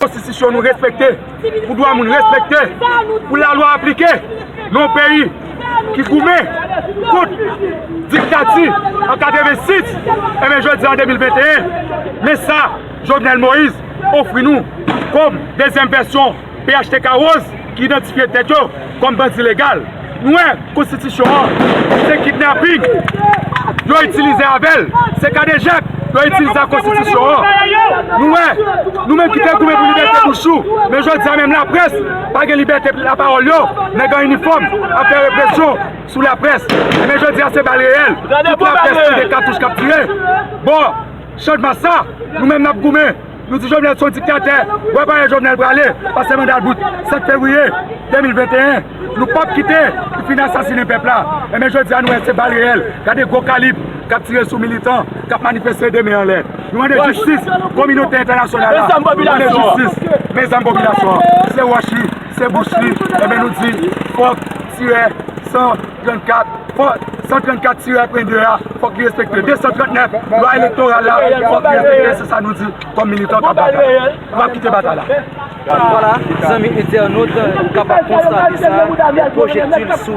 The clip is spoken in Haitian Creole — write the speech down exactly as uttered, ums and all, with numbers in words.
konstitisyon nou respekte, pou dwa moun respekte, pou lalwa aplike nan yon peyi ki goumen kont diktati an katrevensis, enben jodi an de mil venteyen, men sa Jovenel Moïse ofri nou kòm dezyèm vèsyon P H T K Rose ki idantifye tèt yo kòm bandi legal. Nou wè konstitisyon an, se kidnaping yo itilize avè l, se kadejak yo itilize ak konstitisyon an. Nou wè, nou menm ki te goumen pou libète bouch ou, men jodi a menm laprès pa gen libète lapawòl yo, nèg an inifòm ap fè represyon sou laprès. Men jodi a se bal reyèl, tout laprès tande katouch k ap tire. Bon, chanjman sa, nou menm n ap goumen. Nou di Jovenel se yon diktatè. Wè parèy Jovenel prale, pase manda l bout sèt fevriye de mil venteyen. Nou p ap kite li fin asasinen pèp la. Enben jodi a nou wè se bal reyèl. Gade gwo kalib k ap tire sou militan k ap manifeste de men anlè. Nou mande jistis kominote entènasyonal la. Nou mande jistis. Men zam popilasyon an, se wòch li, se bouch li. Enben nou di fòk tirè san trannkat, fòk san trannkat tirè pwen de a, fòk li respekte. De san trannèf, lwa elektoral la, fòk li respekte. Se sa nou di kòm militan k ap batay. Nou p ap kite batay la. Vwala, zanmi entènot, ou kapab konstate sa, pwojektil sou